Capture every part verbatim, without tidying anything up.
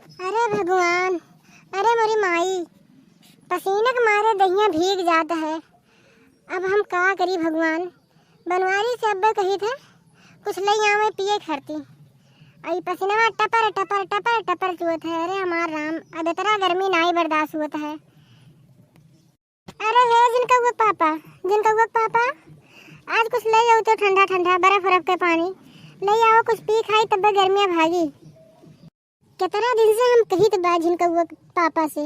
अरे भगवान, अरे मोरी माई, पसीना के मारे दहिया भीग जात है। अब हम का करी भगवान? बनवारी से अब्बे कही थे, कुछ लई आवे पिए खरती। आ ई पसीनवा टपर, टपर, टपर, टपर चुअत है। अरे हमार राम, अब इतना गर्मी नाई बर्दाश्त होत है। अरे हे जिनकउआ के पापा, जिनकउआ के पापा, आज कुछ लई आओ तो ठंडा ठंडा बर्फ उर्फ के पानी लई आओ, कुछ पी खाई तब्बे गर्मियाँ भागी। कितना दिन से हम कहित बा जिनकउआ के पापा से,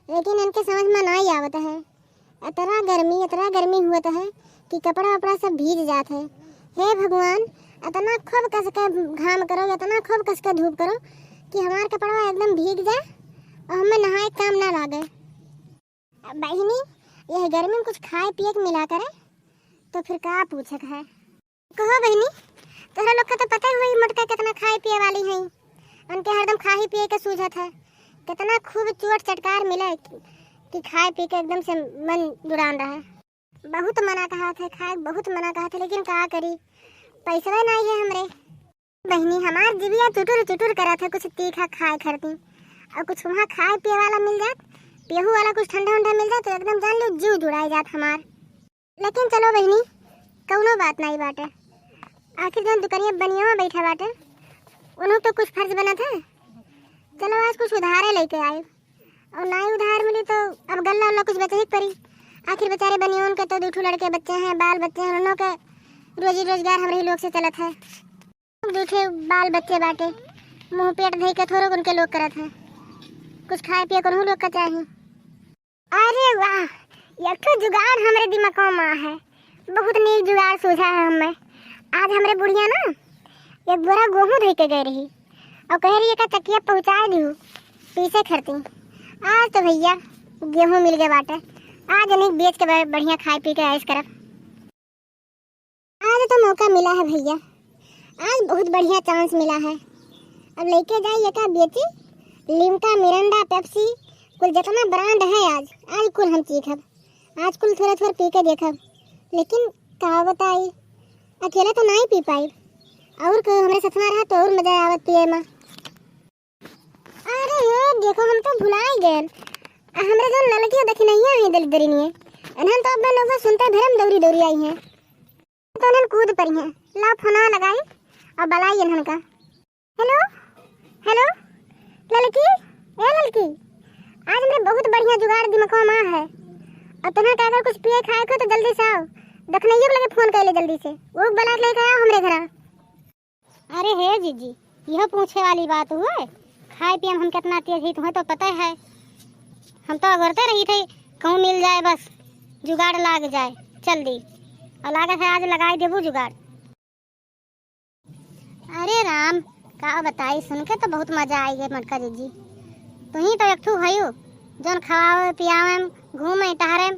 लेकिन इनके समझ में नाई आवत है। इतना गर्मी, इतना गर्मी हुअत है कि कपड़ा वपड़ा सब भीज जात है। हे भगवान, इतना खूब कस के घाम करो, इतना खूब कस के धूप करो कि हमार कपड़वा एकदम भीग जाए और हमें नहाए के काम ना लागे। बहिनी, यह गर्मी में कुछ खाए पिए के मिला करे, तो फिर का पूछे के है? कहो बहिनी, तोहरा लोग का तो पता ही होई मोटका कितना खाए पिए वाली हैं, उनके हरदम खाही पिए के सूझत है, कितना खूब चोट चटकार मिले कि, कि खाए पी के एकदम से मन जुड़ान रहे। बहुत मना कहा थे खाए, बहुत मना कहा थे, लेकिन का करी, पैसवे नाई है हमरे। बहिनी, हमार जिबिया चुटुर चुटुर करत है, कुछ तीखा खाए खरती, और कुछ वहाँ खाए पिए वाला मिल जात, पियहू वाला कुछ ठंडा उंडा मिल जात, तो एकदम जान लो जीव जुड़ाई जात हमार। लेकिन चलो बहिनी, कौनो बात नाई बाटे, आखिर जौन दुकनिया बनियावा बैठा बाटे, उन्हों तो कुछ फर्ज बनत है। चलो आज कुछ उधारे लेके आए, और नाई उधार मिली तो अब गल्ला उल्ला कुछ बेचे ही पड़ी। आखिर बेचारे बनियोन के तो दू ठो लड़के बच्चे हैं, बाल बच्चे हैं, उन्हों के रोजी रोजगार हमरे ही लोग से चलत है। दू ठे बाल बच्चे बाटे, मुंह पेट धई के थोड़ो उनके लोग करत है, कुछ खाए पिए को उन्हों लोग का चाही। अरे वाह, एक ठो जुगाड़ हमरे दिमाग में है, बहुत नीक जुगाड़ सूझा है हमें। आज हमरे बुढ़िया ना एक बोरा गेहूं धई के गए रही और कह रही है का चकिया पहुँचा दिहू पीसे खरती। आज तो भैया गेहूं मिल गए बाटे, आज इन्हीं बेच के ब-, बढ़िया खाए पी के ऐश करब। आज तो मौका मिला है भैया, आज बहुत बढ़िया चांस मिला है। अब लेके जाई एका बेची, लिम्का, मिरिंडा, पेप्सी, कुल जितना ब्रांड है आज, आज कुल हम चीखब, आज कुल थोड़ा थोड़ा पी के देखब। लेकिन का बताई, अकेले तो नाई पी पाई, और कोई हमरे साथ में रहा तो और मजा आवत पिए में। अरे ये देखो, हम तो भुलाई गए। आ, हमरे जौन ललकी दखिनैया है दलिद्रिनिये, इन्हन तो अब नौवा सुनते भरम दौरी दौरी आई हैं, तो इन्हन कूद पड़ी हैं। ला फोना लगाई और बलाई इन्हन का। हेलो, हेलो, ललकी, ए ललकी, आज हमरे बहुत बढ़िया जुगाड़ दिमाग में है। और तुम्हें का अगर कुछ पिए खाए को तो जल्दी से आओ, दखिनैया के लगे फोन कर ले जल्दी से, वो बुला के लेके आओ हमरे घरा। अरे हे जीजी, यह पूछे वाली बात हुए? खाए पिए में हम कितना तेज ही, तुम्हें तो पता है। हम तो अगोरते रही थे, कहूँ मिल जाए, बस जुगाड़ लाग जाए, चल दी। और लागत है आज लगाई देबू जुगाड़। अरे राम, का बताई, सुन के तो बहुत मजा आई गए मोटका जीजी। तुही तो एक ठू हयू, जौन खवावे पियावे, घूमे टहरे,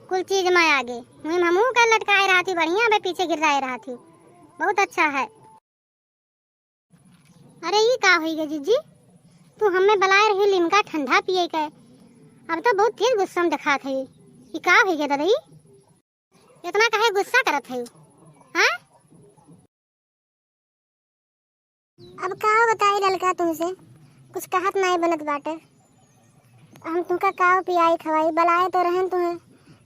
कुल चीज में आगे। वहीं हमहू के लटकाए रहती, बढ़िया बे पीछे गिर जाए रहती, बहुत अच्छा है। अरे ई का होई गे जीजी, तू हमें बलाए रही लिमका ठंडा पिए के, अब तो बहुत तेज गुस्सा में दिखात है। ई का होई गे दादा, ई इतना काहे गुस्सा करत है? हाँ, अब का बताई ललका तुमसे, कुछ कहत नाई बनत बाटे। हम तुमका काव पियाई खवाई, बलाए तो रहन तुहे,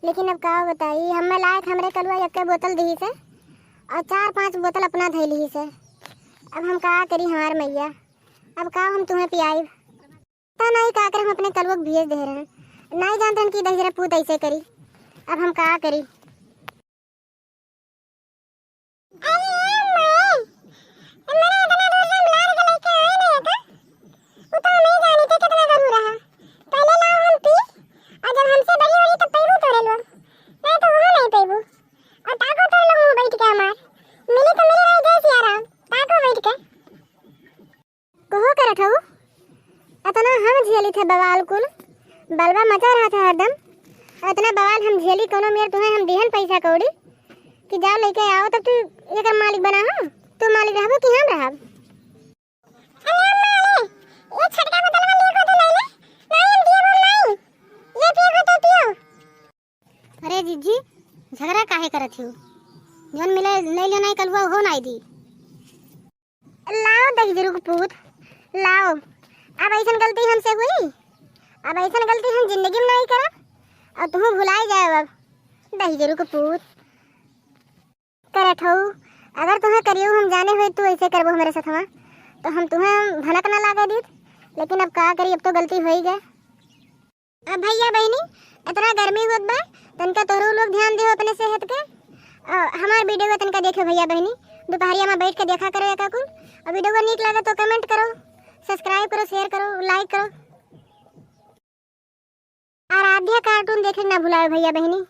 लेकिन अब काव बताई, हमें लायक हमरे कलुआ यक्के बोतल दिही से और चार पांच बोतल अपना धई लिही से। अब हम का करी हमार मैया, अब काव हम तुहे पियाई? पता नाई का करे, हम अपने कलुआ के भेज दे रहे हैं, नाई जानते हैं कि दहिजरा पूत ऐसे करी। अब हम का करी? अरे ए माई, हमरा इतना दूर से हम लाद के लेके आए नहीं था। उ तो हम नहीं जानी थे कितना गरू रहा। पहले लाओ हम पी, और जब हमसे बड़ी होई तब पैबू तोरे लोग, नहीं तो वो नहीं पैबू। और ताको तोरे लोग मुंह बैठ के हमार, मिली तो मिली रही जय सिया राम, ताको बैठ के। कहो करत हऊ, अतना हम झेली थे बवाल कुल, बलवा मचा रहा था हरदम। अतना बवाल हम झेली, कोनो मेर तुम्हें हम दिहन पैसा कौड़ी कि जाओ लेके आओ, तब तू एकर मालिक बना हो, तू मालिक रहबो कि हम रहब? अरे अम्मा, अरे, ये छोटका बोतल में लेको तो ले ले, नहीं हम दिए बोल नहीं, ये पिए को तो पियो। अरे जीजी, झगड़ा काहे करत हो? जौन मिले ले लेना ही कलुआ हो नाई दी। लाओ दहिजरू के पूत, लाओ। अब ऐसन गलती हमसे हुई, अब ऐसन गलती हम जिंदगी में नहीं करब। और तुहूँ भुलाई जाए अब, दहिजरू के पूत। करत हऊ। अगर तुहें करियो हम जाने होई तू ऐसे करबो हमरे सथवा, तो हम तुहें भनक ना लागे दीत, लेकिन अब का करी, अब तो गलती होई गए। अब भैया बहिनी, इतना गर्मी होत बा, तनका तोहरो लोग ध्यान देहो अपने सेहत के। और हमार वीडियो तनका देखो भैया बहिनी, दोपहरिया में बैठ के देखा करो एका कुल। और वीडियो नीक लगे तो कमेंट करो, सब्सक्राइब करो, शेयर करो, लाइक करो। आराध्या कार्टून देखे ना भुलाओ भैया बहिनी।